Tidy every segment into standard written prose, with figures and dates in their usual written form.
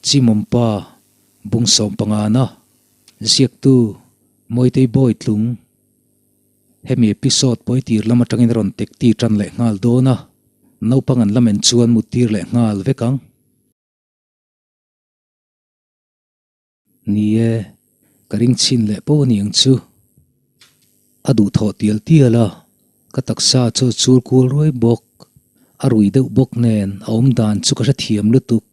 Chimawmpa, Bung sawmpangana, Ziaktu, Mawitei Bawitlung. Hemi episode pawi tir lam atangin a rawn tekti tan leh nghal dawn a, naupang an la men chuan mut tir leh nghal vek ang. Ni e, ka ring chhin leh poh a ni ang chu. A duhthawh tial tial a, ka taksa chu a chul kual ruai bawk. A rui deuh bawk nen a awm dan chu ka hrethiam lutuk.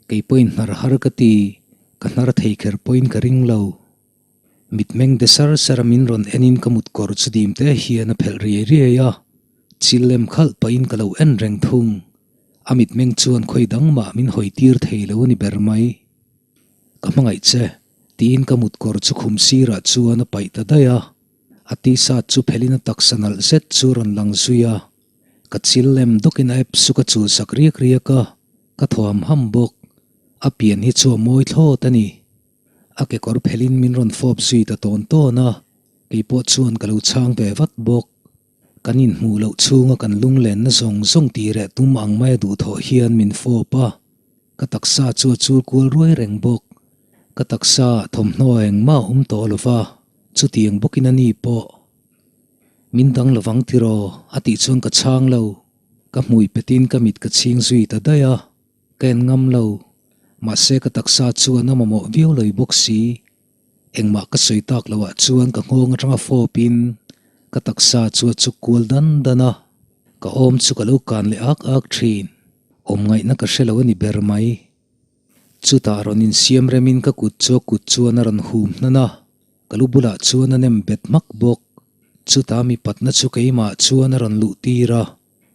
Kei pawhin hnar har ka ti, ka hnar thei kher pawhin ka ring lo. Mitmeng de sar sar a min rawn enin ka mut kawr chu dim te hian a phelh riai riai a, chil lem khalh pahin ka lo en reng thung. A mitmeng chuan khawi dang mah min hawi tir thei lo a ni ber mai. Ka hmangaih che, tiin ka mut kawr chu khum sirah chuan a paih ta daih a. A t-shirt chu phelhin a taksa nalh zet chu a rawn lang zui a. Ka chil lem dawkin a ep chu ka chul sak riak riak a, ka thuam ham bawk. A pian hi chu a mawi thlawt a ni. A kekawr phelhin min rawn fawp zui ta tawn tawn a, kei pawh chuan ka lo chhang ve vat bawk. Kan inhmuh loh chhunga kan lunglenna zawng zawng tih reh tum ang maia duhthawh hian min fawp a, ka taksa chu a chul kual ruai reng bawk. Ka taksa thawmhnaw engmah a awm tawh lo va, chutiang bawkin a ni pawh. Min dang lovang tiraw? a tih chuan ka chhang lo. Ka hmui petin ka mit ka chhing zui ta daih a. Ka en ngam lo. Mahse ka taksa chuan a mamawh viau loi bawk si. Engmah ka sawi tak loh ah chuan ka nghawng atanga fawp in ka taksa chu a chuk kual dan dan a. Ka awm chu ka lo kan leh ak ak thin. Awm ngaihna ka hre lo a ni ber mai. Chutah rawn insiam rem in ka kut chu a kut chuan a rawn hum hnan a. Ka lu bulah chuan a nem bet hmak bawk. Chutah mi patna chu keimah chuan a rawn luh tir a.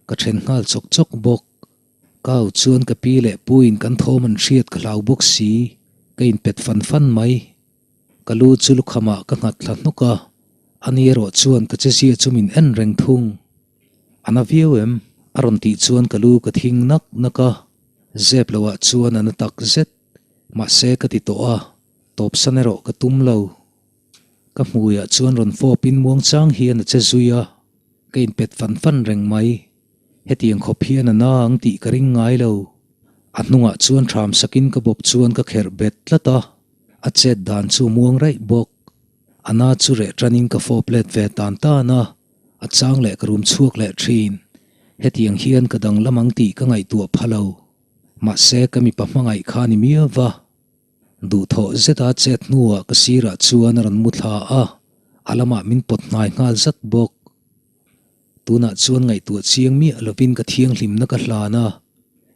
Ka then nghal chawk chawk bawk. Kau chuan ka pi leh puin kan thawm an hriat ka hlau bawk si, ka inpet fan fan mai. Ka lu chu lukhamah ka nghat thla hnawk a, ani erawh chuan ka chezia chu min en reng thung. A na viau em? A rawn tih chuan ka lu ka thing nak nak a, zep loah chuan a na tak zet. Mahse ka ti tawh a, tawpsan erawh ka tum lo. Ka hmuiah chuan rawn fawpin muangchang hian a che zui a, ka inpet fan fan reng mai. Hetiang khawp hian a na ang tih ka ring ngai lo. A hnungah chuan thram sakin ka bawp chuan ka kherh bet tlat a, a chet dan chu muang raih bawk. A na chu reh tanin ka fawp let ve tan tan a, a chang leh ka rum chhuak leh thin. Hetiang hian ka danglam ang tih ka ngaihtuah pha lo. Mahse ka mipa hmangaih kha ni miau va. Duhthawh zeta chet hnuah ka sirah chuan a rawn mu thla a, a lamah min pawt hnai nghal zat bawk. Tunah chuan ngaihtuah chiang miah lovin ka thianghlimna ka hlan a,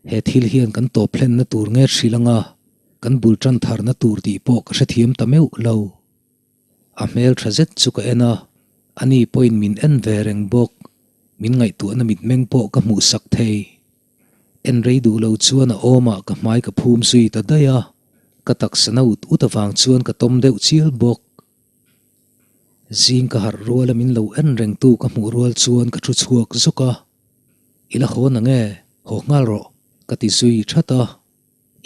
he thil hian kan tawp hlenna tur nge hrilh anga kan bul tan tharna tur tih pawh ka hrethiam ta meuh lo. A hmel tha zet chu ka en a, ani pawhin min en ve reng bawk, min ngaihtuahna mitmeng pawh ka hmuhsak thei. En rei duh lo chuan a awmah ka hmai ka phum zui ta daih a, ka taksa na ut ut avang chuan ka tawm deuh chial bawk. Zing ka harh rual a min lo en reng tu ka hmuh rual chuan ka thu chhuak zawk a, I la haw na nge? Haw nghal rawh, ka ti zui that a.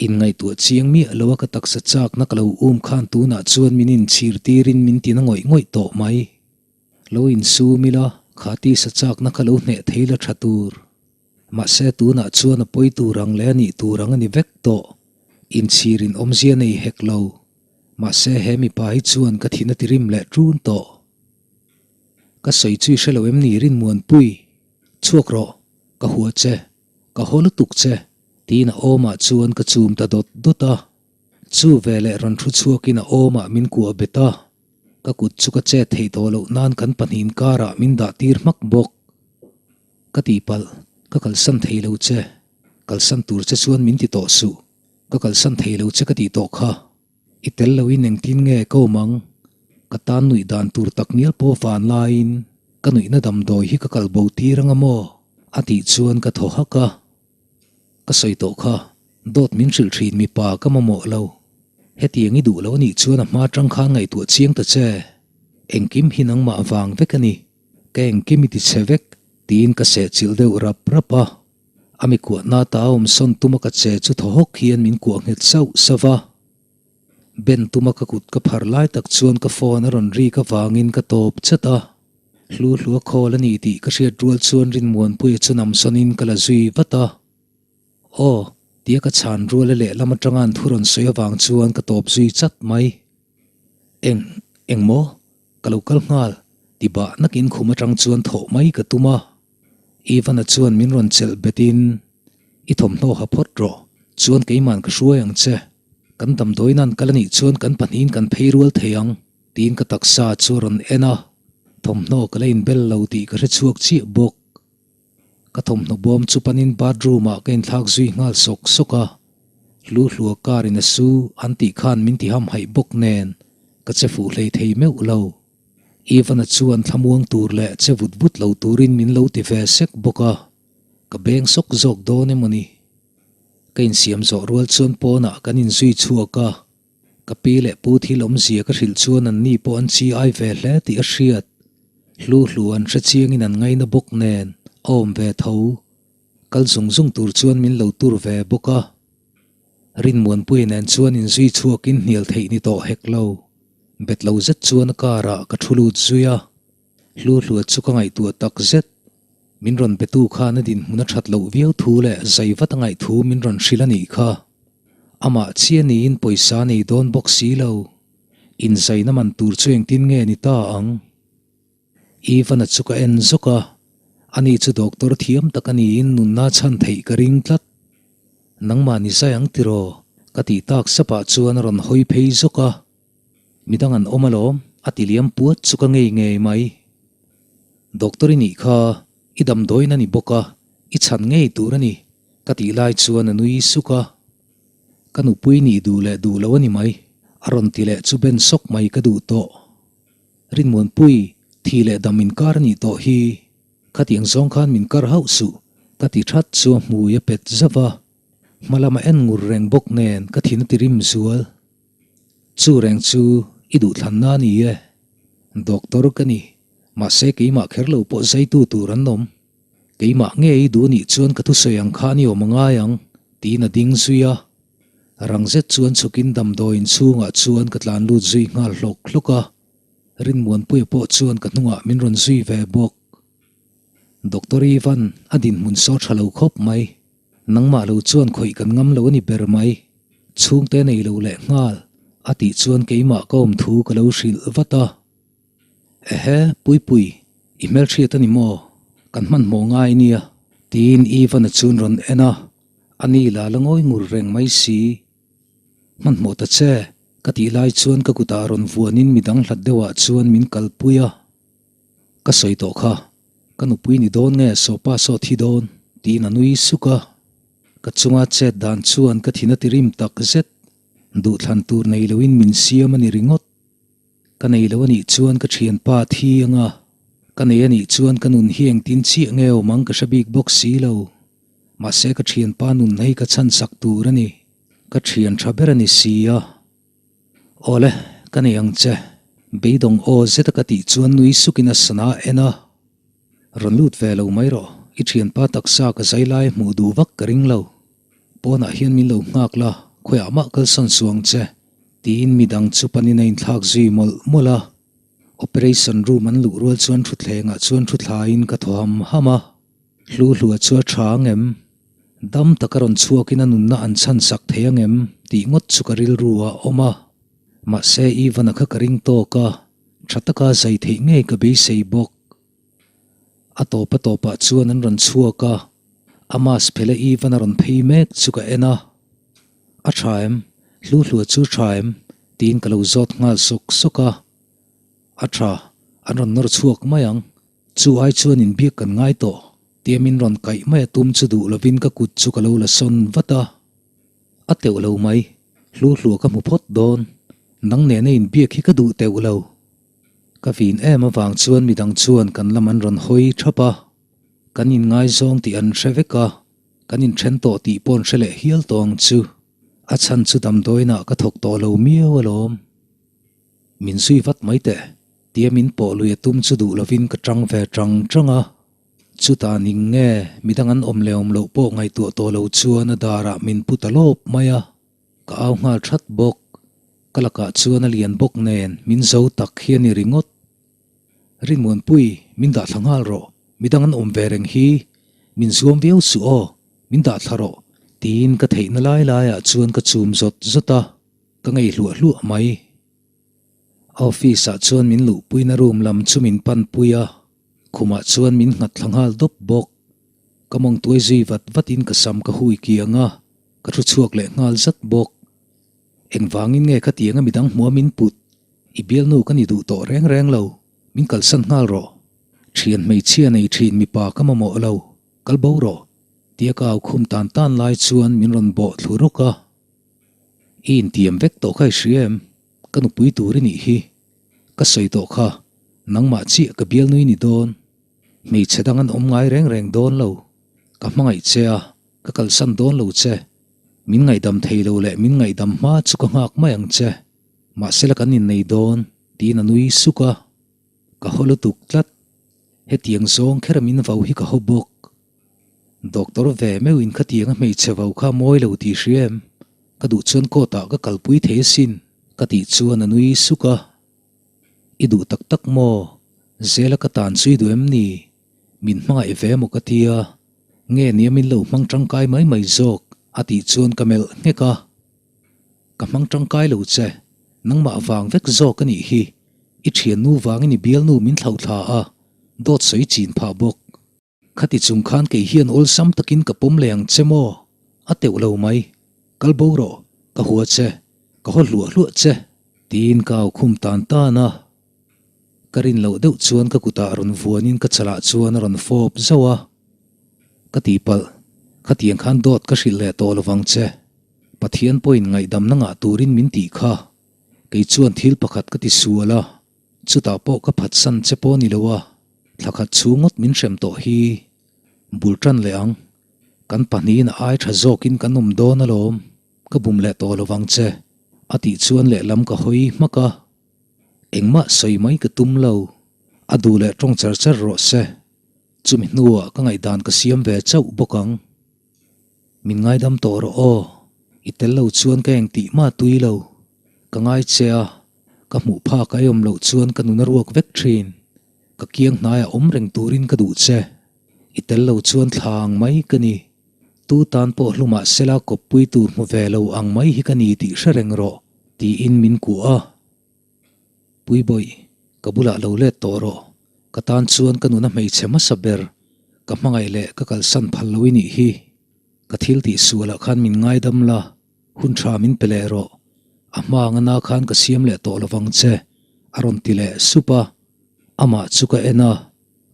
Inngaihtuah chiang miah lo a ka taksa chakna ka lo um khan tunah chuan min inchhir tirin min ti na ngawih ngawih tawh mai. Lo insum ila, kha tisa chakna kha lo hneh thei la tha tur. Mahse tunah chuan a pawi tur ang leh a nih tur ang a ni vek tawh. Inchhirin awmzia nei hek lo. Mahse he mipa hi chuan ka thin a ti rim leh ṭun tawh. Ka sawi chu i hre lo em ni Rinmuanpui? Chhuak rawh, ka hua che, ka haw lutuk che, tiin a awmah chuan ka chum ta dawt dawt a. Chu veleh rawn thu chhuakin a awmah min kuah bet a. Ka kut chu ka chet theih tawh loh nan kan pahnih inkarah min dah tir hmak bawk. Ka tihpalh, ka kalsan thei lo che. Kalsan tur che chuan min ti tawh suh. Ka kalsan thei lo che ka tih tawh kha. I tel loin engtin nge ka awm ang? Ka tan nuih dan tur tak ngial pawh van laiin ka nuihna damdawi hi ka kal bo tir anga maw? A tih chuan ka thaw hak a. Ka sawi tawh kha, dawt min hrilh thin mipa ka mamawh lo. Hetiang i duh lo anih chuan a hma tang khan ngaihtuah chiang ta che. Engkim hi nangmah vang vek a ni. Ka engkim i ti chhe vek, tiin ka sehchilh deuh rap rap a. A mi kuahna ta awm sawn tuma ka che chu thaw hawk hian min kuah nghet sauh sauh a. Ben tuma ka kut ka phar lai tak chuan ka phone a rawn rik avangin ka tawp chat a. Hlu hlua call a ni tih ka hriat rual chuan Rinmuanpuia chu nam sawnin ka la zui vat a. Aw. Tia ka chhan ruala lehlam atanga an thu rawn sawi avang chuan ka tawp zui chat mai. Eng, eng maw? Ka lo kal nghal, ti bah nakin khum atang chuan thawh mai ka tum a. Ivan-a chuan min rawn chelh betin, I thawmhnaw ha phawt rawh, chuan keiman ka hruai ang che. Kan damdawiin an kal anih chuan kan pahnihin kan phei rual thei ang, tiin ka taksa chu a rawn en a. Thawmhnaw ka la inbel lo tih ka hre chhuak chiah bawk. Ka thawmhnaw bawm chu panin bathroom ah ka inthlak zui nghal sawk sawk a, hlu hlua car in a su an tih khan min ti hamhaih bawk nen ka che fuh hlei thei meuh lo. Ivan-a chuan thlamuang tur leh che vut vut lo turin min lo ti ve sek bawk a, ka beng sawk zawk dawn emaw ni. Ka insiam zawh rual chuan pawnah kan inzui chhuak a, Ka pi leh pu thil awmzia ka hrilh chuan an ni pawh an chi ai ve hle tih a hriat. Hlu hlu an hre chiangin an ngaina bawk nen a awm ve tho. Kal zung zung tur chuan min lo tur ve bawk a. Rinmuanpuia nen chuan inzui chhuakin hnial theih ni tawh hek lo. Bet lo zet chuan a car ah ka thu lut zui a. Hlu hlua chu ka ngaihtuah tak zet. Min rawn betu khan a dinhmun a that loh viau thu leh zai vat a ngaih thu min rawn hrilh a nih kha. Amah chiah niin pawisa nei dawn bawk si lo. Inzaina man tur chu engtin nge ni ta ang? Ivan-a chu ka en zawk a, ani chu doctor thiam tak a niin nunna chhan theih ka ring tlat. Nangmah ni zai ang tiraw? Ka tih tak sapah chuan a rawn hawi phei zawk a. Midang an awm alawm, a ti liam puat chu ka ngei ngei mai. Doctor i nih kha, i damdawiin a ni bawk a, i chhan ngei tur a ni, ka tih lai chuan a nui suk a. Ka nupui nih duh leh duh lo a ni mai, a rawn ti leh chu ben sawk mai ka duh tawh. Rinmuanpui, thi leh dam inkar a nih tawh hi. Khatiang zawng khan min kar hauh suh, ka ti that chu a hmui a pet zauh a. Hma lama en ngur reng bawk nen ka thin a ti rim zual. Chu reng chu i duhthlanna a ni e. Doctor ka ni, mahse keimah kher lo pawh zaitu tur an awm. Keimah nge i duh nih chuan ka thusawi ang khan i awm a ngai ang, tiin a ding zui a. Rang zet chuan chhukin damdawiin chhungah chuan ka tlan lut zui nghal hlawk hlawk a. Rinmuanpuia pawh chuan ka hnungah min rawn zui ve bawk. Doctor Ivan a dinhmun saw tha lo khawp mai. Nangmah lo chuan khawih kan ngam lo a ni ber mai. Chhungte nei lo leh nghal, a tih chuan keimah ka awm thu ka lo hrilh vat a. Ehe, Puipui, i hmelhriat a ni maw? Kan hmanhmawh ngai nia, tiin Ivan-a chuan rawn en a. A ni la la ngawi ngur reng mai si. Hmanhmawh ta che, ka tih lai chuan ka kutah rawn vuanin midang hlat deuhah chuan min kalpui a. Ka sawi tawh kha, ka nupui ni dawn nge sawpa saw thi dawn? tiin a nui suk a. Ka chunga chet dan chuan ka thin a ti rim tak zet. Duhthlan tur nei loin min siam a ni ringawt. Ka nei lo a nih chuan ka thianpa a thi ang a, ka nei a nih chuan ka nun hi engtin chiah nge awm ang ka hre bik bawk si lo. Mahse ka thianpa nun hi ka chhansak tur a ni. Ka thian tha ber a ni si a. Awle, ka nei ang che. Beidawng aw zeta ka tih chuan nui sukin a sana a en a. Rawn lut ve lo mai rawh, i thianpa taksa ka zai lai hmuh duh vak ka ring lo. Pawnah hian min lo nghak la, khawiah mah kalsawn suh ang che, tiin midang chu panin a inthlak zui mawlh mawlh a. Operation room an luh rual chuan thutthlengah chuan thu thlaiin ka thaw ham ham a. Hlu hlua chu a tha ang em? Dam taka rawn chhuakin a nunna an chhan sak thei ang em? tih ngawt chu ka rilru ah a awm a. Mahse Ivan-a kha ka ring tawk a, tha taka zai theih ngei ka beisei bawk. A tawp a tawpah chuan an rawn chhuak a, a mask phela Ivan-a rawn phei mek chu ka en a. A tha em? Hlu hlua chu tha em? tiin ka lo zawt nghal sawk sawk a. A tha, an rawn nawr chhuak mai ang. Chu ai chuan inbiak kan ngai tawh, tia min rawn kaih mai a tum chu duh lovin ka kut chu ka lo la sawn vat a. A teuh lo mai, hlu hlua ka hmu phawt dawn, nang nena inbiak hi ka duh teuh lo. Ka vin em avang chuan midang chuan kan lam an rawn hawi thap a, kan inngaizawng tih an hre vek a, kan inthen tawh tih pawh an hre leh hial tawh ang chu. A chhan chu damdawiinah ka thawk tawh lo miau alawm. Min zui vat mai teh, tia min pawh lui a tum chu duh lovin ka tang ve tang tang a. Chutah ning nge midang an awm leh awm loh pawh ngaihtuah tawh lo chuan a darah min pu ta lawp mai a. Ka au nghal that bawk. Ka lakah chuan a lian bawk nen min zo tak hi a ni ringawt. Rinmuanpui, min dah thla nghal rawh, midang an awm ve reng hi, min zuam viau suh aw, min dah thla rawh, Tiin ka theihna lai laiah chuan ka chum zawt zawt a, ka ngei hluah hluah mai. A office ah chuan min luhpuina room lam chu min panpui a, khumah chuan min nghat thla nghal dawp bawk. Ka mawng tuai zui vat vatin ka sam ka hui kiang a, ka thu chhuak leh nghal zat bawk. Engvangin nge khatianga midang hmua min put? I bialnu ka ni duh tawh reng reng lo, min kalsan nghal rawh. Thian hmeichhia nei thin mipa ka mamawh lo, kal bo rawh. Tia ka au khum tan tan lai chuan min rawn bawh thlu rawk a. I intiam vek tawh kha i hria em? Ka nupui tur i nih hi. Ka sawi tawh kha, nangmah chiah ka bialnu i ni dawn. Hmeichhe dang an awm ngai reng reng dawn lo. Ka hmangaih che a, ka kalsan dawn lo che. Min ngaihdam thei lo leh min ngaihdam hma chu ka nghak mai ang che. Mahsela kan innei dawn, tiin a nui suk a. Ka haw lutuk tlat. Hetiang zawng kher min vau hi ka haw bawk. Doctor ve meuhin khatianga hmeichhe vau kha mawi lo tih hria em? Ka duh chuan court ah ka kalpui thei asin, ka tih chuan a nui suk a. I duh tak tak maw? Zela ka tan chu i duh em ni? Min hmangaih ve maw ka tia? Nge nia min lo hmang tangkai mai mai zawk? a tih chuan ka melh nghek a. Ka hmang tangkai lo che, nangmah vang vek zawk a nih hi, i thiannu vangin i bialnu min thlauhthla a, dawt sawi chin phah bawk. Khati chung khan kei hian awlsam takin ka pawm leh ang che maw? A teuh lo mai. Kal bo rawh, ka hua che, ka haw hluah hluah che. Tiin ka au khum tan tan a. Ka rin loh deuh chuan ka kutah rawn vuanin ka chalah chuan a rawn fawp zauh a. Ka tihpalh, khatiang khan dawt ka hrilh leh tawh lovang che. Pathian pawhin ngaihdamna ngah turin min tih kha. Kei chuan thil pakhat ka ti sual a, chutah pawh ka phatsan che pawh ni lo a, thla khat chhung ngawt min hrem tawh hi. Bul tan leh ang. Kan pahnihin a ai tha zawkin kan awm dawn alawm, ka bum leh tawh lovang che, a tih chuan lehlam ka hawi hmak a. Engmah sawi mai ka tum lo, a duh leh tawng char char rawh se. Chumi hnuah ka ngaihdan ka siam ve chauh bawk ang. Min ngaidam tawh rawh aw, i tel lo chuan ka engtih mah tui lo. Ka ngai che a, ka hmuh phak a awm loh chuan ka nun a ruak vek thin. Ka kiang hnaiah awm reng turin ka duh che. I tel lo chuan thla ang mai ka ni. Tu tan pawh hlumah sela kawppui tur hmu ve lo ang mai hi ka ni tih hre reng rawh, tiin min kuah a. Puibawih, ka bulah lo let tawh rawh. Ka tan chuan ka nuna hmeichhe hmasa ber, ka hmangaih leh ka kalsan phal lo i nih hi. Ka thil tih sualah khan min ngaidam la, hun tha min pe leh rawh. A hma anga na khan ka siam leh tawh lovang che, a rawn ti leh sup a. Amah chu ka en a,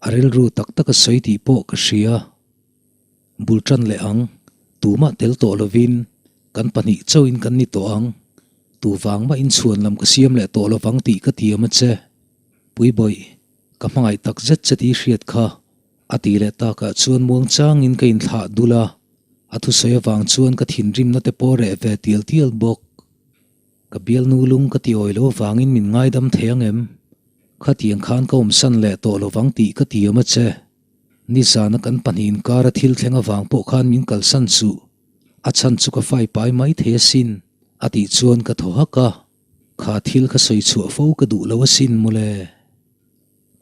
a rilru tak tak a sawi tih pawh ka hria. Bul tan leh ang, tumah tel tawh lovin kan pahnih chauhin kan ni tawh ang. Tu vang mah inchhuan lam ka siam leh tawh lovang tih ka tiam a che. Puibawih, ka hmangaih tak zet che tih hriat kha, a ti leh takah chuan muang changin ka inthlah dul a, a thusawi avang chuan ka thinrimna te pawh reh ve tial tial bawk. Ka bialnu lung ka ti awi lo avangin min ngaidam thei ang em? Khatiang khan ka awmsan leh tawh lovang tih ka tiam a che. Nizana kan pahnih inkara thil thleng avang pawh khan min kalsan suh, a chhan chu ka fai pai mai thei asin, a tih chuan ka thaw hak a. Kha thil kha sawi chhuah fo ka duh lo asin mawle.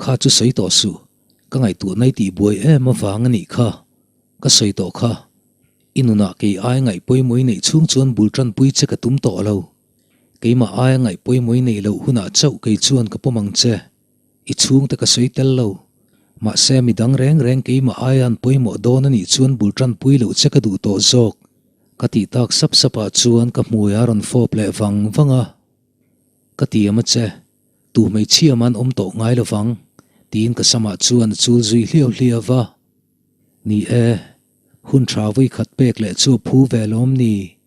Kha chu sawi tawh suh, ka ngaihtuahna i tih buai em avang a nih kha. Ka sawi tawh kha, i nunah kei aia ngaih pawimawh i neih chhung chuan bul tanpui che ka tum tawh lo. Keimah aia ngaih pawimawh i neih loh hunah chauh kei chuan ka pawm ang che. I chhungte ka sawi tel lo. Mahse midang reng reng keimah aia an pawimawh dawn a nih chuan bul tanpui loh che ka duh tawh zawk. Ka tih tak sap sap ah chuan ka hmui a rawn fawp leh vang vang a. Ka tiam a che, tu hmeichhia man awm tawh ngai lo vang, tiin ka samah chuan a chul zui hliau hliau va. Ni e, hun tha vawi khat pek leh chu a phu ve lawm ni?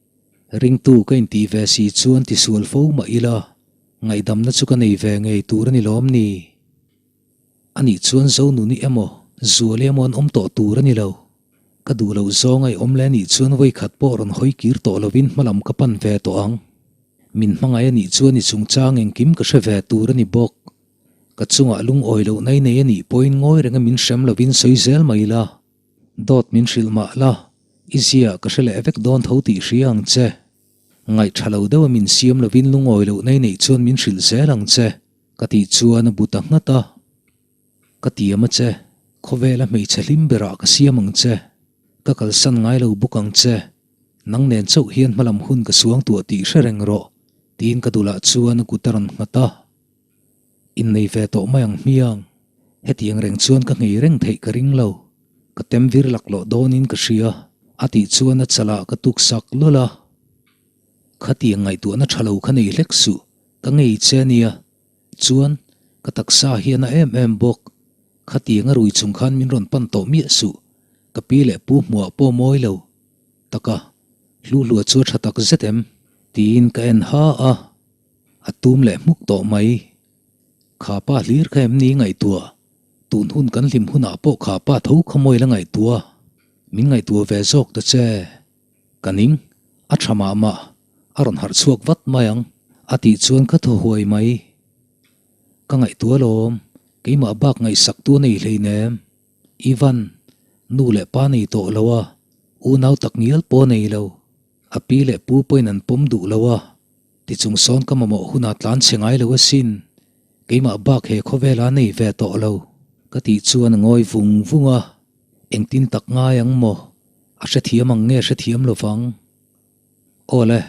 Ringtu ka intih ve si chuan tisual fo mah ila, ngaihdamna chu ka nei ve ngei tur a ni lawm ni? Anih chuan Zonuni emaw, Zuali emaw an awm tawh tur a ni lo. Ka duh loh zawng a i awm leh anih chuan vawikhat pawh rawn hawi kir tawh lovin hmalam ka pan ve tawh ang. Min hmangaih anih chuan i chungchang engkim ka hre ve tur a ni bawk. Ka chungah lungawi loh nai nei anih pawhin ngawi renga min hrem lovin sawi zel mai la. Dawt min hrilh mah la, i zia ka hre leh vek dawn tho tih hria ang che. Ngaih tha lo deuha min siam lovin lungawi loh nai neih chuan min hrilh zel ang che. Ka tih chuan a bu ta nghat a. Ka tiam a che, khawvela hmeichhe hlim berah ka siam ang che. Ka kalsan ngai lo bawk ang che. Nang nen chauh hian hmalam hun ka suang tuah tih hre reng rawh, tiin ka dulah chuan a kut a rawn nghat a. Innei ve tawh mai ang hmiang. Hetiang reng chuan ka nghei reng theih ka ring lo. Ka tem vir laklawh dawnin ka hria, a tih chuan a chalah ka tuk sak lawlh a. Khatiang ngaihtuahna tha lo kha nei hlek suh, ka ngei che a nia. Chuan, ka taksa hi a na em em bawk. Khatiang a rui chung khan min rawn pan tawh miah suh, ka pi leh pu hmuah pawh mawi lo. Taka, hluhlua chu a tha tak zet em? Tiin ka en ha a, a tum leh hmuk tawh mai. Kha pa hlir kha em ni ngaihtuah? Tun hun kan hlim hunah pawh kha pa tho kha mawi la ngaihtuah. Min ngaihtuah ve zawk ta che. Ka ning, a tha mah mah, a rawn harh chhuak vat mai ang, a tih chuan ka thaw huai mai. Ka ngaihtuah alawm, keimah bak ngaihsak tu a nei hleinem. Ivan, nu leh pa nei tawh lo a, unau tak ngial pawh a nei lo. A pi leh pu pawhin an pawm duh lo a, tichung sawn ka mamawh hunah tlan chhe ngai lo asin. Keimah bak he khawvela nei ve tawh lo, ka tih chuan a ngawi vung vung a, engtin tak ngai ang maw? A hrethiam ang nge hrethiam lo vang? Aw le,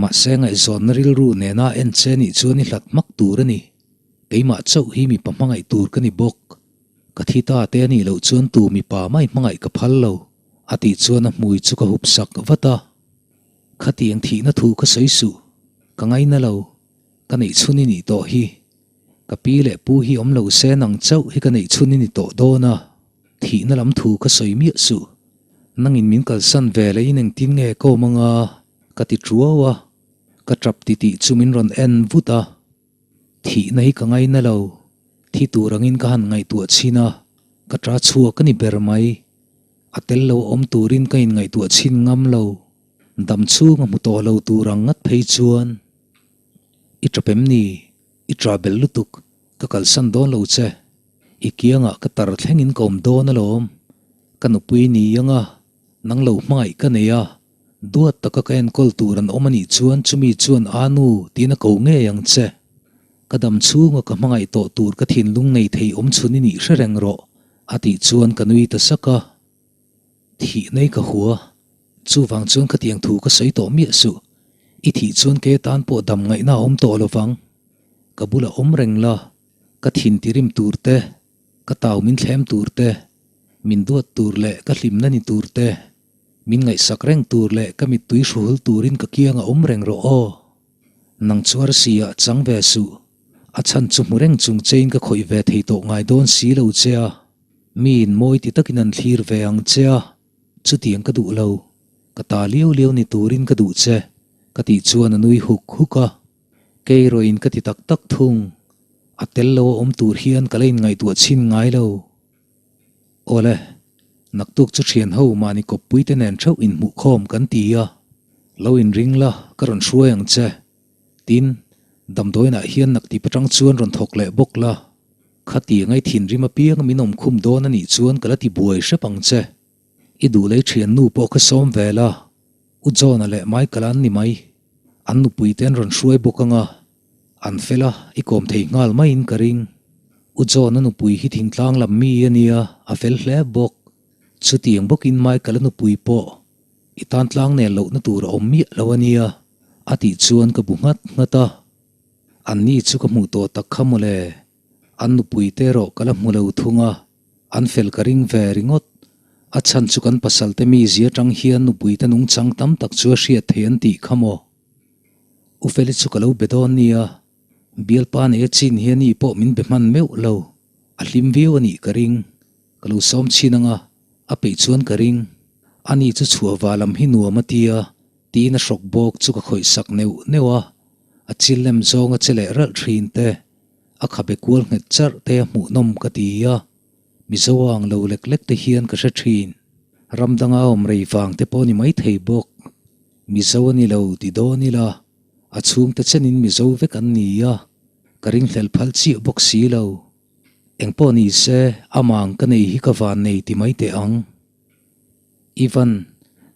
mahse ngaihzawnna rilru nena en che nih chuan i hlat hmak tur a ni. Keimah chauh hi mipa hmangaih tur ka ni bawk. Ka thi ta te a nih loh chuan tu mipa mai hmangaih ka phal lo, a tih chuan a hmui chu ka hup sak vat a. Khatiang thihna thu ka sawi suh, ka ngaina lo, ka neih chhun i nih tawh hi. Ka pi leh pu hi awm lo se nang chauh hi ka neih chhun i ni tawh dawn a, thihna lam thu ka sawi miah suh. Nangin min kalsan ve leh in engtin nge ka awm anga? ka ti tuau a, ka tap titih chu min rawn en vut a. Thihna hi ka ngaina lo, thi tur angin ka han ngaihtuah chhin a, ka ta chhuak a ni ber mai. A tel lo awm turin ka inngaihtuah chhin ngam lo, dam chhung a hmu tawh lo tur ang ngat phei chuan. I tap em ni? I ta bel lutuk, ka kalsan dawn lo che. I kiangah ka tar thlengin ka awm dawn alawm. Ka nupui ni anga nang lo hmangaih ka nei a, duat taka ka enkawl tur an awm anih chuan chumi chuan a nu tiin a ko ngei ang che. Ka dam chhunga ka hmangaih tawh tur ka thinlung nei thei awm chhun i nih hre reng rawh, a tih chuan ka nui ta sak a. Thih nei ka hua, chuvang chuan khatiang thu ka sawi tawh miah suh. I thih chuan ke tan pawh dam ngaihna a awm tawh lo vang. Ka bulah awm reng la, ka thin tirim tur te, ka tau min thlem tur te, min duat tur leh ka hlimna ni tur te, min ngaihsak reng tur leh ka mittui hruhul turin ka kiangah awm reng rawh aw. Nang chu arsi ah chang ve suh. A chhan chu hmu reng chung chein ka khawih ve thei tawh ngai dawn si lo che a. Miin mawi ti takin an thlir ve ang che a, chutiang ka duh lo. Ka ta liau liau ni turin ka duh che, ka tih chuan a nui huk huk a. Kei erawhin ka ti tak tak thung. A tel lo a awm tur hian ka la inngaihtuah chhin ngai lo. Awle, naktuk chu thian ho mahni kawppui te nen theuh inhmuhkhawm kan ti a, lo inring la ka rawn hruai ang che. Tin, damdawiinah hian naktip atang chuan rawn thawk leh bawk la. Khati angai thinrim apiang min awm khum dawn a nih chuan ka la ti buai hrep ang che. I duh lei thiannu pawh ka sawm ve la, U John-a leh Michael-a an ni mai. An nupui te an rawn hruai bawk anga, an fel a, i kawm thei nghal maiin ka ring. U John-a nupui hi thingtlang lam mi a nia, a fel hle bawk. Chutiang bawkin Michael-a nupui pawh i tan tlang nel lohna tur a awm miah lo a nia, a tih chuan ka bu nghat nghat a. Anni chu ka hmuh tawh tak kha mawle, an nupui te erawh ka la hmu lo thung a. An fel ka ring ve ringawt. A chhan chu kan pasal te mizia atang hian nupui te nungchang tam tak chu a hriat thei an tih kha maw? U Feli chu ka lo be dawn nia, bialpa nei a chin hi ani pawh min be hman meuh lo. A hlim viau a nih ka ring. Ka lo sawm chhin anga, a peih chuan ka ring. Ani chu chhuah va lam hi nuam a tia, tiin a hrawk bawk chu ka khawih sak neuh neuh a. A chil lem zawng a che leh ralh thin te. A khabe kual nghet charh te a hmuhnawm ka ti a, Mizo ang lo lek lek te hian ka hre thin. Ram danga awm rei vang te pawh ni mai thei bawk. Mizo a ni lo ti dawn ila, a chhungte chenin Mizo vek an ni a, ka ringhlel phal chiah bawk si lo. Engpawh ni se, amang ka nei hi ka van nei ti mai teh ang. Ivan,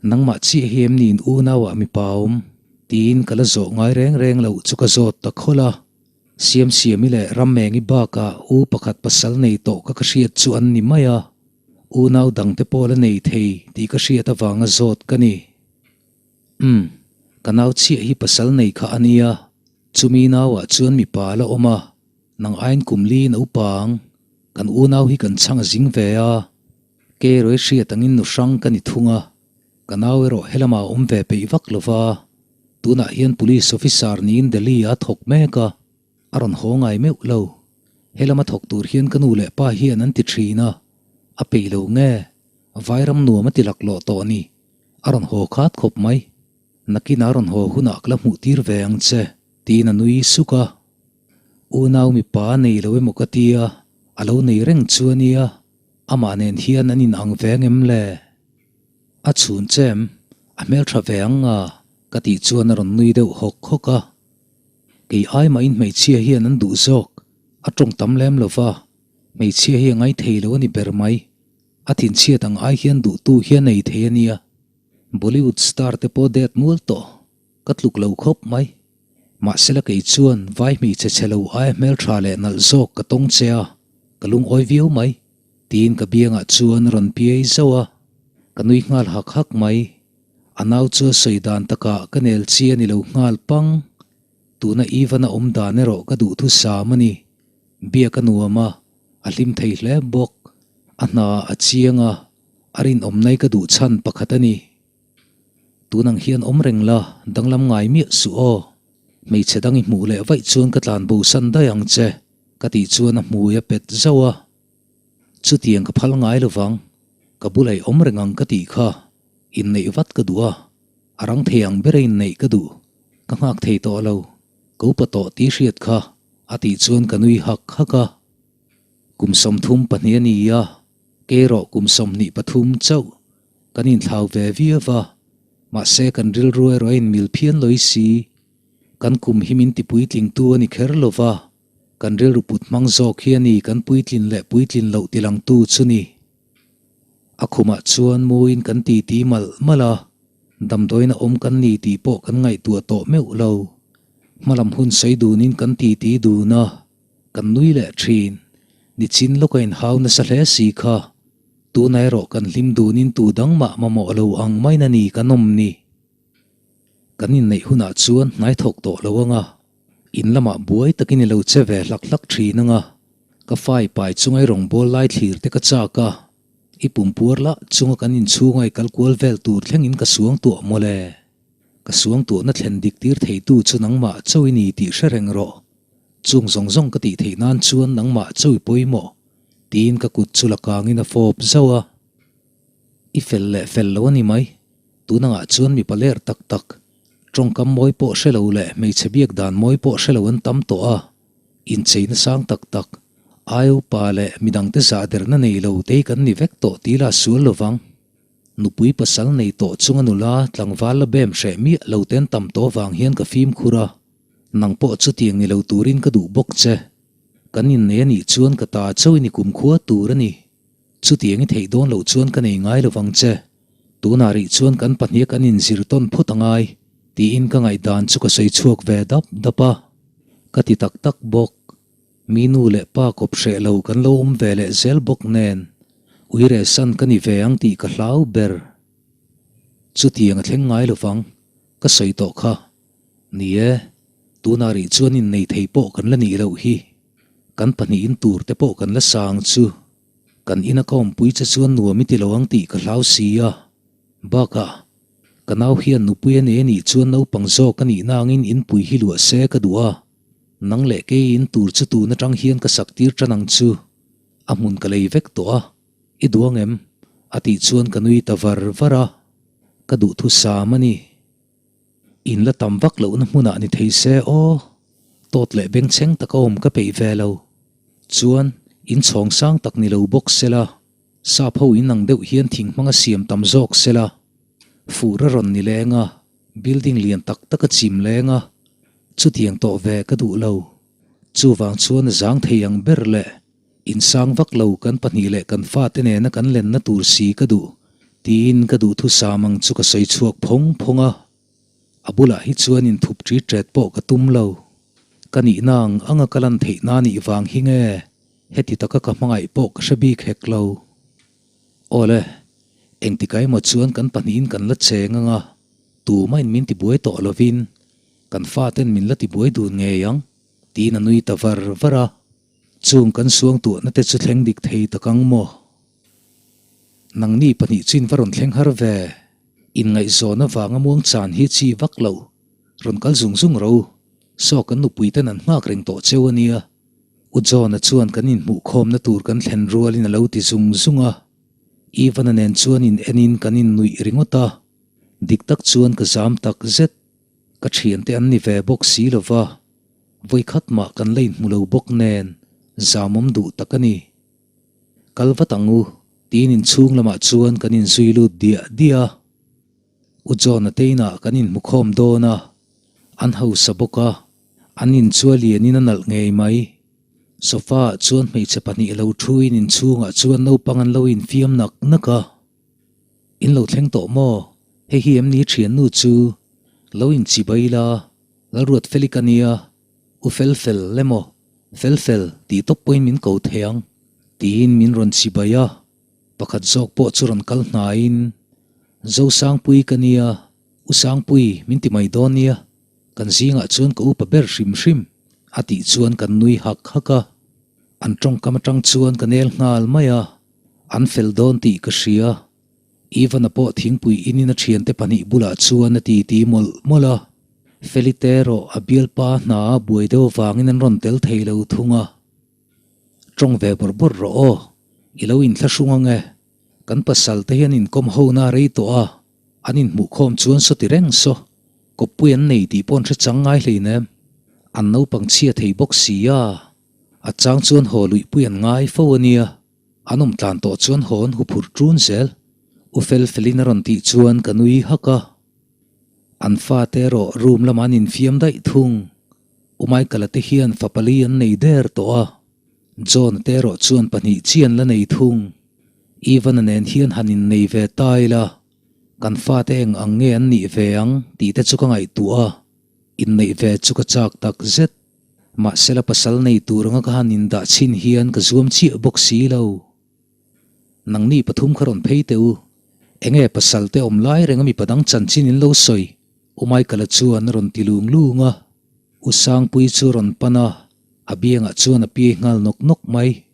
nangmah chiah hi em niin unauah mipa awm? Tiin ka la zawh ngai reng reng loh chu ka zawt ta khawlh a. Siamsiami leh Rammengi bakah u pakhat pasal nei tawh ka ka hriat chu an ni mai a, unau dangte pawh la nei thei tih ka hriat avanga zawt ka ni. Umm, ka nau chiah hi pasal nei kha a nia, chumi nauah chuan mipa a la awm a, nang aiin kum li naupang, kan unau hi kan chhang a zing ve a, Keirawi hriat angin nu hrang ka ni thung a, ka nau erawh helamah a awm ve peih vak lo va, tunah hian Police Officer niin Delhi ah a thawk mek a, a rawn haw ngai meuh lo. Helama thawk tur hian ka nu leh pa hian an ti thin a, a peih lo nge, vairam nuam a ti laklawh tawh ni, a rawn haw khat khawp mai. Nakin a rawn haw hunah ka la hmuh tir ve ang che, tiin a nui suk a. Unau mipa a nei lo emaw ka tia, a lo nei reng chu a nia, amah nen hian an inang ve ngem le? A chhun chem, a hmeltha ve ang nga, ka tih chuan a rawn nui deuh hawk hawk a. Kei ai mahin hmeichhia hian an duh zawk, a tawng tam lem lo va, hmeichhia hi a ngai thei lo a ni ber mai. A thinchhiat ang ai hian duhtu hi a nei thei a nia. Bollywood star te pawh det mual tawh, ka tluk lo khawp mai. Mahsela kei chuan vai hmeichhe chhe lo aia hmeltha leh nalh zawk ka tawng che a, ka lungawi viau mai, tiin ka biangah chuan a rawn piai zauh a, ka nui nghal hak hak mai. A nau chu a sawi dan takah ka nel chi a ni lo nghal pang. Tuna Ivan-a awm dan erawh ka duhthusam a ni. Biak a nuam a, a hlim thei hle bawk. A hna a chiang a, a rinawmnai ka duh chhan pakhat a ni. Tun ang hian awm reng la, danglam ngai miah suh aw. Hmeichhe dang i hmuh leh vaih chuan ka tlan bo san daih ang che, ka tih chuan a hmui a pet zauh a. Chutiang ka phal ngai lovang, ka bulah i awm reng ang ka tih kha, inneih vat ka duh a, a rang thei ang bera inneih ka duh, ka nghak thei tawh lo, ka upa tawh tih hriat kha, a tih chuan ka nui hak hak a. Kum 32 a ni a, kei erawh kum 23 chauh. Kan inthlau ve viau va, mahse kan rilru erawh a inmil phian lawi si. Kan kum hi min tipuitlingtu a ni kher lo va, kan rilru put hmang zawk hi a ni kan puitlin leh puitlin loh tilangtu chu ni. A khumah chuan muin kan titi malh malh a, damdawiin a awm kan ni tih pawh kan ngaihtuah tawh meuh lo. Hmalam hun sawi dunin kan titi dun a, kan nui leh thin. Nichin lawka inhau nasa hle si kha. Tuna erawh kan hlim dunin tu dang mah mamawh lo ang main a ni kan awm ni. Kan inneih hunah chuan hnai thawk tawh lo ang a, in lamah buai takin i lo che ve hlak hlak thin ang a, ka fai pai chunga i rawngbâwl lai thlir te ka châk a, i pumpuar lah chunga kan inchhunga i kal kual vel tur thlengin ka suang tuah mawle. Ka suang tuahna thlen dik tir theitu chu nangmah chauh i ni tih hre reng rawh. Chung zawng zawng ka tih theih nan chuan nangmah chauh i pawimawh. Tiin ka kut chu la kangin a fawp zauh a. I fel leh fel lo a ni mai. Tunangah chuan mipa ler tak tak, tawngkam mawi pawh hre lo leh hmeichhe biak dan mawi pawh hre lo an tam tawh a. Incheina sang tak tak, ai upa leh midangte zahderna nei lo te hi kan ni vek tawh ti la sual lo vang. Nupui pasal nei tawh chunga nula tlangval la bem hreh miah lo te an tam tawh avang hian ka fimkhur a. Nang pawh chutiang ni lo turin ka duh bawk che. Kan innei a nih chuan ka ta chauh i ni kumkhua tur a ni. Chutiang i theih dawn loh chuan ka nei ngai lovang che. Tunah rih chuan kan pahniha kan inzir tawn phawt a ngai, tiin ka ngaihdan chu ka sawi chhuak ve dap dap a. Ka ti tak tak bawk. Mi nu leh pa kawp hreh lo kan lo awm ve leh zel bawk nen, uire san ka ni ve ang tih ka hlau ber. Chutiang a thleng ngai lovang, ka sawi tawh kha. Ni e, tunah rih chuan innei thei pawh kan la nih loh hi. Kan pahnihin tur te pawh kan la sang chu. Kan ina ka awmpui che chuan nuam i ti lo ang tih ka hlau si a. Bakah, ka nau hian nupui a nei a nih chuan naupang zawk a nihna angin inpui hi luah se ka duh a. Nang leh kei in tur chu tun atang hian ka sak tir tan ang chu. A hmun ka lei vek tawh a, i duh ang em? A tih chuan ka nui ta var var a. Ka duhthusam a ni. In la tam vak lohna hmunah ni thei se aw, tawt leh bengchheng taka awm ka peih ve lo. Chuan, in chhawng sang tak ni lo bawk se la, sap ho in ang deuh hian thing hmanga siam tam zawk se la, fur a rawn ni leng a, building lian tak tak a chim leng a, chutiang tawh ve ka duh lo. Chuvang chuan a zang thei ang ber leh in sang vak lo kan pahnih leh kan fate nena kan lenna tur si ka duh tiin ka duhthusam ang chu ka sawi chhuak phawng phawng a. A bulah hi chuan inthup ṭi ṭet pawh ka tum lo. Ka nihna ang anga ka lan theih na nih vang hi nge heti taka ka hmangaih pawh ka hre bik hek lo. Awle, engtikah emaw chuan kan pahnihin kan la cheng ang a. Tumahin min tibuai tawh lovin kan faten min la tibuai dun ngei ang, tiin a nui ta var var a. Chung kan suangtuahna te chu thleng dik thei tak ang maw? Nangni pahnih chu in va rawn thleng har ve. Inngaihzawn avanga muang chan hi chi vak lo. Rawn kal zung zung ro. Saw kan nupui ten an nghak reng tawh cheu a nia. U John-a chuan kan inhmuhkhawmna tur kan thlen rualin a lo ti zung zung a. Ivan-a nen chuan in enin kan innuih ringawt a. Dik tak chuan ka zam tak zet. Ka thiante an ni ve bawk si lo va, vawikhat mah kan la inhmu lo bawk nen zamawm duh tak a ni. Kal vat ang u, tiin inchhung lamah chuan kan inzui lut diah diah a. U John-a te inah kan inhmu khawm dawn a, an hausa bawk a, an inchua lianin a nalh ngei mai. Sofa-ah chuan hmeichhe pahnih lo thuin inchhungah chuan naupang an lo infiam nak nak a. In lo thleng tawh maw? Hei hi em ni thiannu chu? Lo inchi bai la, Lalruat Feli ka nia, u fel fel emaw fel fel tih tawp pawhin min ko thei ang, tiin min rawn chi bai a, pakhat zawk pawh chu rawn kal hnaiin, Zosangpui ka nia, u Sangpui min ti mai dawn nia, kan zingah chuan ka upa ber hrim hrim, a tih chuan kan nui hak hak a, an tawngkam atang chuan ka nel nghal mai a. An fel dawn tih ka hria. Ivan-a pawh thingpui inin a thiante pahnih bulah chuan a ti ti mawlh mawlh a. Felite erawh a bialpa hna a buai deuh avangin an rawn tel thei lo thung a. Tawng ve bawrh bawrh rawh aw, i lo inthlahrung ang e. Kan pasal te hian inkawm hona a rei tawh a, an inhmuhkhawm chuan saw ti reng saw. Kawppui an nei tih pawh an hre chang ngai hleinem. An naupang chhia thei bawk si a. A chang chuan haw luihpui an ngai fo a nia, an awm tlan tawh chuan haw an huphurh ṭun zel. U Felfelin a rawn tih chuan ka nui hak a. An fate erawh room lamah an infiam daih thung. U Michael-a te hian fa pali an nei der tawh a, John-a te erawh chuan pahnih chi an la nei thung. Ivan-a nen hian han innei ve ta ila, kan fate eng ang nge an nih ve ang tih te chu ka ngaihtuah a, inneih ve chu ka chak tak zet. Mahsela pasal nei tur anga ka han indah chhin hian ka zuam chiah bawk si lo. Nangni pathum kha rawn phei teh u. Enge pasal te awm lai reng a mipa dang chanchin in lo sawi? U Michael-a chuan a rawn ti lung lung a. U Sangpui chu a rawn pan a, a biangah chuan a piai nghal nawk nawk mai.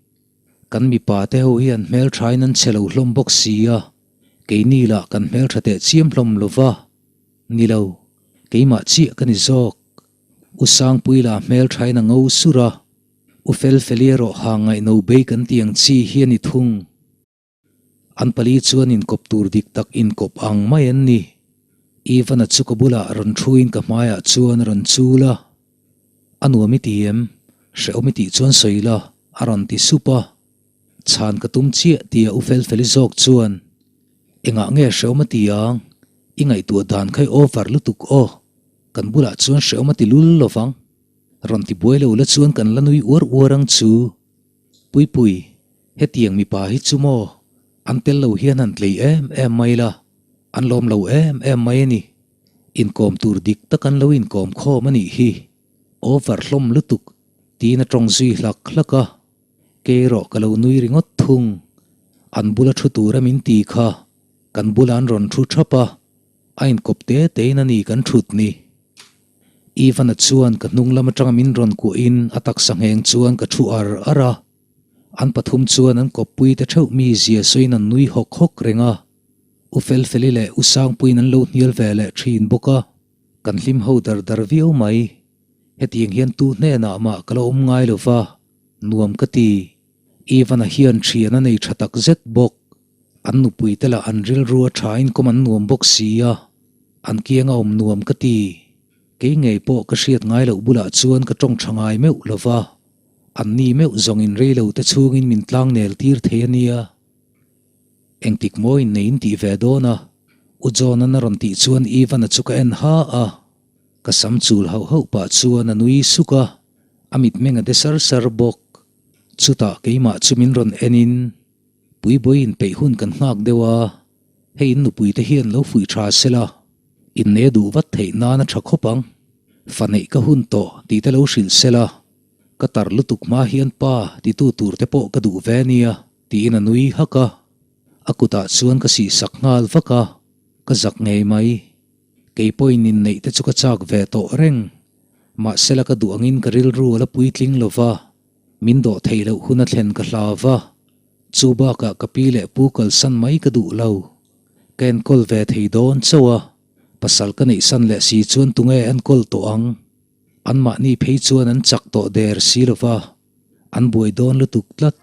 Kan mipa te ho hi an hmelthain an che lo hlawm bawk si a, keini lah kan hmeltha teh chiam hlawm lo va. Ni lo, keimah chiah ka ni zawk. U Sangpui lah hmel thain a ngo sur a, U Felfeli erawh ha ngaihno bei kan tih ang chi hi a ni thung. An pali chuan inkawp tur dik tak inkawp ang mai an ni. Ivan-a chu ka bulah rawn thuin ka hmaiah chuan a rawn chul a, A nuam i ti em? Hrehawm i tih chuan sawi la, a rawn ti sup a. Chhan ka tum chiah tia U Felfeli zawk chuan, Engah nge hrehawm a ti ang? I ngaihtuah dan kha i over lutuk aw. Kan bulah chuan hrehawm a ti lul lo vang. Rawn ti buai lo la chuan kan la nui uar uar ang chu. Puipui, hetiang mipa hi chu maw? An tel lo hian han tlei em em mai la, an lawm lo em em mai a ni. Inkawm tur dik tak an lo inkawm khawm a nih hi. Over hlawm lutuk, tiin a tawng zui hlak hlak a. Kei erawh ka lo nui ringawt thung. An bula thu tura min ti kha, kan bulah an rawn thu thap a. A inkawp te tein a ni kan thut ni. Ivan-a chuan ka hnung lam atanga min rawn kuahin a taksa ngheng chuan ka thu ar ar a. An pathum chuan an kawppui te theuh mi zia sawiin an nui hawk hawk reng a. U Felfeli leh U Sangpuiin an lo hnial ve leh thin bawk a. Kan hlim ho dar dar viau mai. Hetiang hian tu hnenah mah ka la awm ngai lo va, nuam ka ti. Ivan-a hian thian a nei tha tak zet bawk. An nupui te lah an rilru a tha in kawm an nuam bawk si a, an kiang a awm nuam ka ti. Kei ngei pawh ka hriat ngai loh bulah chuan ka tawng tha ngai meuh lo va, an ni meuh zawng in rei lo te chhungin min tlang nel tir thei a nia. Engtik maw in nei in tih ve dawn a? U John-an a rawn tih chuan Ivan-a chu ka en ha a, ka sam chul hauh hauh pah chuan a nui suk a, a mitmeng a de sar sar bawk. Chutah keimah chu min rawn en in. Puibawi inpeih hun kan nghak deuh a, hei in nupui te hian lo fuih tha sela, inne duh vat theih nan a tha khawp ang. Fa neih ka hun tawh tih te lo hrilh sela, ka tar lutuk hma hian pa titu tur te pawh ka duh ve nia tiin a nui hak a, a kutah chuan ka sihsak nghal vak a, ka zak ngei mai. Kei pawhin inneih te chu ka chak ve tawh reng. Mahsela ka duh angin ka rilru a la puitling lo va, min dawh theih loh hun a thlen ka hlau va. Chu bakah ka pi leh pu kalsan mai ka duh lo. Ka enkawl ve thei dawn chauh a, pasal ka neihsan leh si chuan tunge enkawl tawh ang? Anmahni phei chuan an chak tawh der si lo va, an buai dawn lutuk tlat.